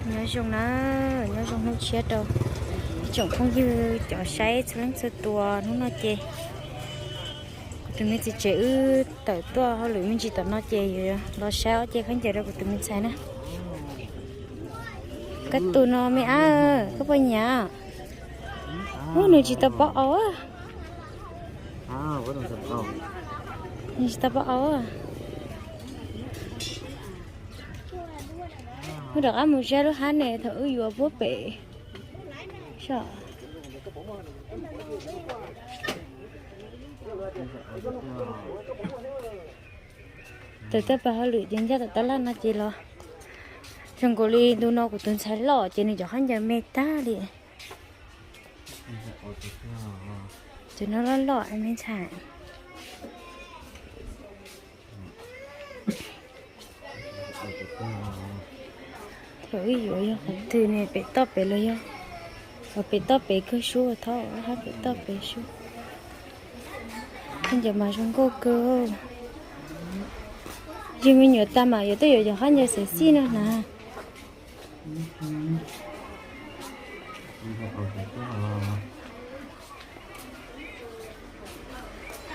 Nyob zoo na, nyob zoo hnub tshiab rau ib tsoom phooj ywg cov saib txhua leej txhua tus. Hnub no ces kuv tus me txiv tsev wb tawm tuaj hauj lwm me ntsis tom no ces yuav los saib ob ce khaub ncaws rau kuv tus me ntxhais na. Koj tus no me ab, koj puas nyiam? Ub, nws tsis tau paub aus. Nws tsis tau paub aus. Wb rov qab mus saib lub hab ne thaum wb yuav puag pem. Tawm tuaj pab hauj lwm ces ncaj tom tab laj no ces los zoo nkaus li ntu no kuv tus ntxhais loj ces nws cov khaub ncaws me tag li. Cov no loj loj me ntxhais. Thaum wb yuav yog qhov twg ne, pem toj pem los yog, pem toj pem kawg sub, thaum hab pem toj pem sub. Khaub ncaws mas zoo nkauj kawg. Yog me nyuam tag mas yuav tuaj yuav cov khaub ncaws xim xij no na.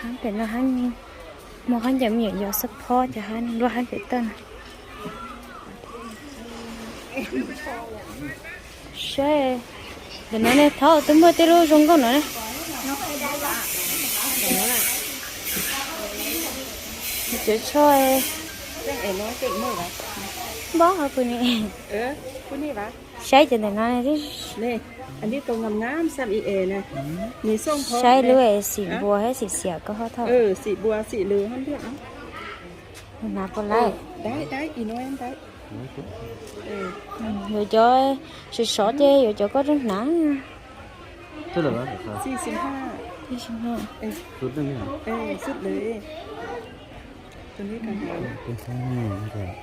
Hab pem no hab muaj khaub ncaws me nyuam yaus xab phob cov hab lub hab pem toj na. Saib, ntawm no ne, thaum twb muaj tej lub zoo nkauj no ne. Cov tsho npab ho pw ne. Saib cov ntawm no. Saib lub xim npua thiab xim xiam koj ho thaum. Hnav puas laib? Yuav cov sov sov ces yuav cov koj rov hnav.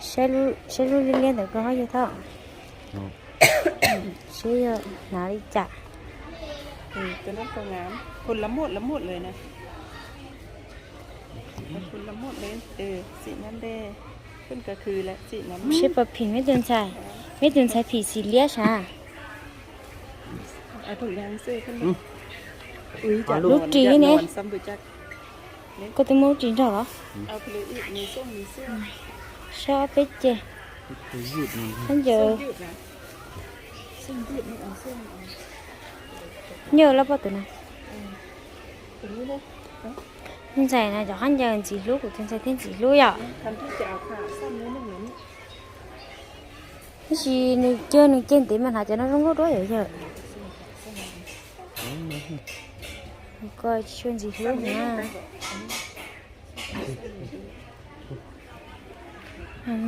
Saib lub liab liab ntawm koj ho yog thaum. Seb yog hnav li cas. Seb puas phim meb tus ntxhais, meb tus ntxhais phim xim liab sav. Lub ris ne, koj twb muaj lub ris nrog los? Saib ob peb ce, khaub ncaws. Nyob lab pob tus na. Ntxhais no cov khaub ncaws ntxim hlub, kuv tus ntxhais thiaj ntxim hlub yom. Tab sis nws cia nws cev ntev mas hnav cov no zoo nkauj dua yom yawg. Koj tsis tshua ntxim hlub na.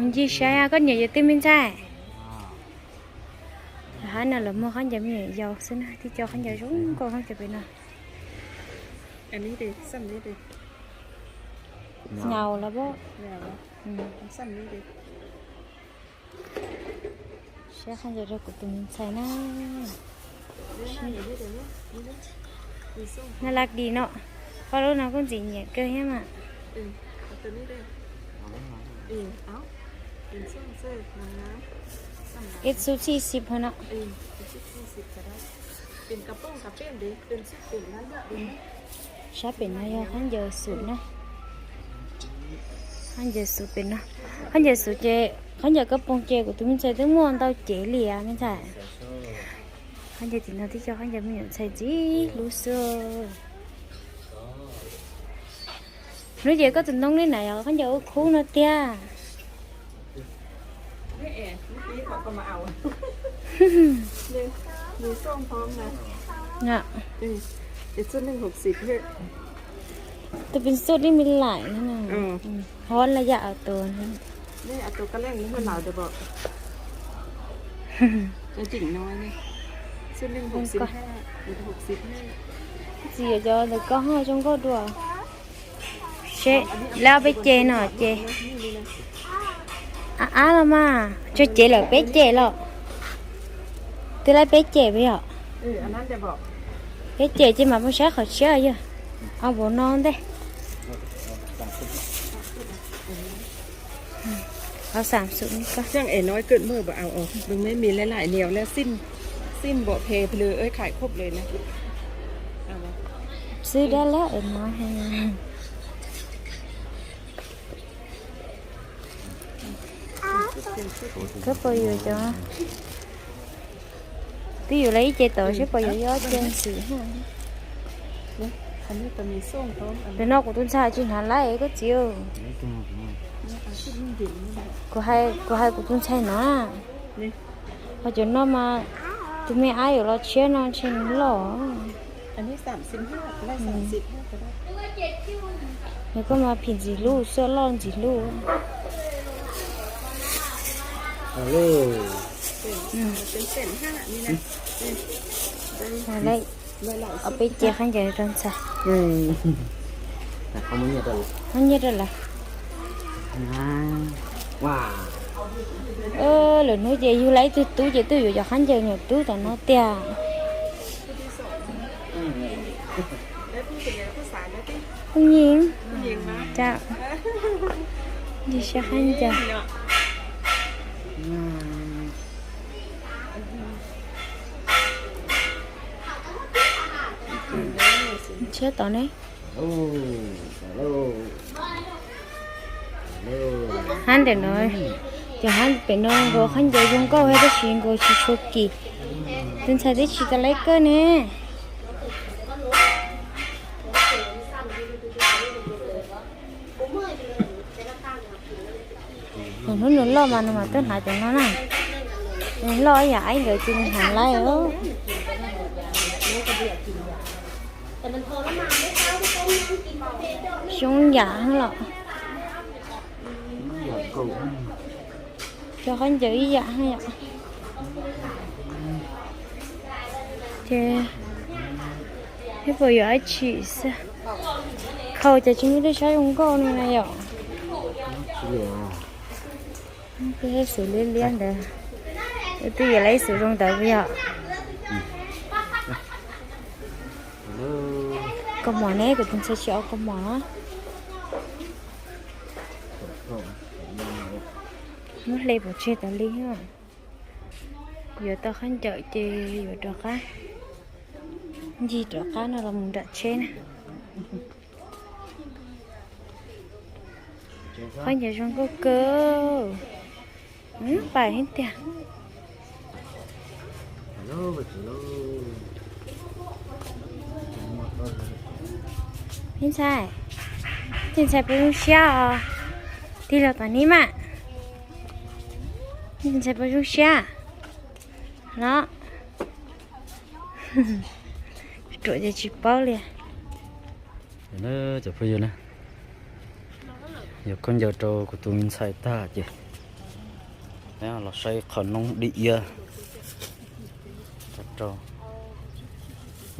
Ncig saib koj niam yuav twg me ntxhais. Hab no lawv muag khaub ncaws me nyuam yaus xwb na, tib co khaub ncaws zoo nkauj khaub ncaws pem no. Nyaus los pab. Saib khaub ncaws rau kuv tus me ntxhais na. Naj laj di no, koj lub no kuj ntxim nyiam kawg thiab mas. Ib xub txhij xib ho no. Sab pem no yog khaub ncaws xum na. Khaub ncaws xum pem no. Khaub ncaws xum ces, khaub ncaws kab poog ces kuv tus me ntxhais twb muaj ntau cev li me ntxhais. Khaub ncaws tim no tib co khaub ncaws me nyuam ntxhais ntxim hlub xwb. Hnub ces koj tus ntoo li na yog khaub ncaws ua khub no tiag. Tus pes xub li me laim no, hov la yam a tus. Txiv yuav cov ntawm koj ho zoo nkauj dua. Seb, lab peb ce no ces. Ab ab los mas, tso cev lawm peb ce los. Twb lab peb ce puas yog? Peb ce ces mam mus saib qhov tshiab yog. Au npaum no ntej. Áo xám xụn ko. Chắc em nói cơn mưa bảo ảo ổ, đừng mấy mì lấy lại nhiều lắm, xin, xin bộ phê plư ơi khải khúcเลยนะ. Xwb dab lab es no. Koj puas yuav cov, twb yuav lawv ib ce tod seb puas yuav yob ce ntxim. Tam no kuv tus ntxhais tsis hnav laib koj txiv. Kuv hais, kuv hais kuv tus ntxhais no, ho cov no mas tus me ab yuav los tshiab no ntshe nws loj. Nws koj mas phim ntxim hlub, xuaj loj ntxim hlub. Ob peb ce khaub ncaws rau ntxhais. Qhov nyiaj rau lawv. Lwm hnub ces yug lawv ib tug tub ces twb yuav cov khaub ncaws nyuam tub tom no tiag. Kuv nyiam. Ntsis siab khaub ncaws. Tshiab tod ne. Hab ntawm no, ces hab pem no nkaus khaub ncaws zoo nkauj thiab tab sis nkaus tsis tshua kim. Tus ntxhais twb tsis tau laib kawj ne. Hnub nws loj mas nws mam tuaj hnav cov no na. Nws loj ib yam aib nkawd ces nws hnav laib. Xyoob yam los. Cov khaub ncaws ib yam yom. Ces peb puas yuav dab tsi xwb. Khau ces tsis muaj tej sab zoo nkauj no na yom. Peb xwm liab liab ntawd, twb yuav lawv ib xwm zoo ntawd yom. Kaus mom ne, kuv tus ntxhais tsis ua kaus mom. Muab hle pov tseg tas li. Yuav tau khaub ncaws ces yuav rov qab ncig rov qab no los mus nram tsheb na. Khaub ncaws zoo nkauj kawg. Pais ib tiag. Ib ntxhais, tus ntxhais puas zoo siab os? Tig los tom neb mas. Tus ntxhais puas zoo siab? No. Ruam ces tsis paub li. Cov phooj ywg na, yuav khaub ncaws rau kuv tus me ntxhais tag ces los saib qhov noob dim iab rau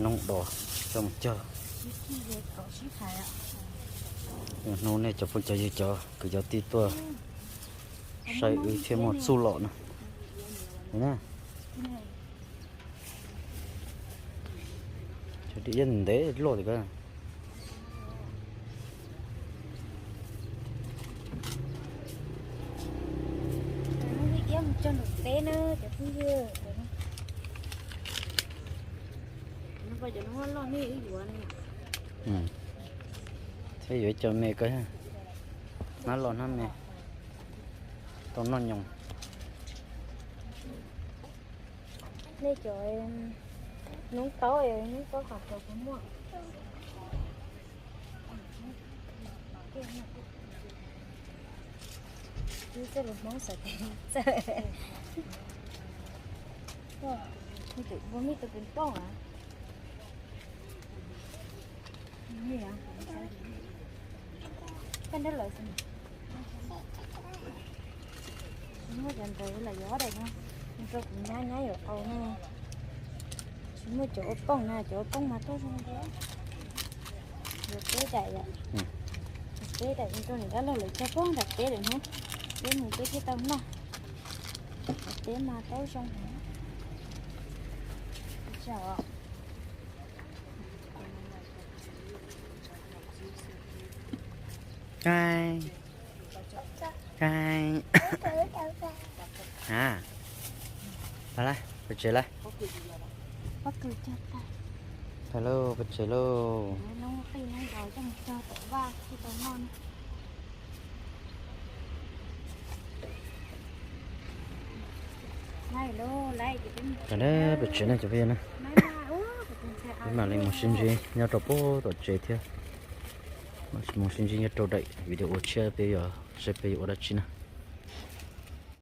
noob dos coj mus cog. Hnub nej cov phooj cov ywg cov kwv cov tij tuaj saib wb thiaj muaj txuj lom no. Cov dim iab ntev loj tiag. Cog nram teb na cov phooj ywg. Cov no loj ne, yuav ne. Thiab yuav cov me ko, hnab loj hnab me, tau noj nyoos. Nej cov noob taub, noob taub qhov tod puas muaj? Wb txawj lus Hmoob xav txawj. Muaj ib tug ping pong a. Koj nrog lawv xwb. Tsis muaj cov ntawd los yuav ob daim no, rau kuv nyab, nyab yuav qau no. Tsis muaj cov ua pooj na, cov ua pooj mas tuaj zoo dua. Yuav peb daim yom. Peb daim rau niam dab laug lawv cog pob nram teb lawm hnub. Peb mus peb thiaj tau noj. Teb mas taub zoo heev. Kais. A, pais lawm, pais tsev lawm. Pais lauj, pais tsev lauj. Pais tsev na cov phooj ywg na. Peb mam li mus sib ntsib nyob rau pem tom tsev thiab. Mus sib ntsib nyob rau daim video tshiab peb yuav saib peb yuav ua dab tsi na.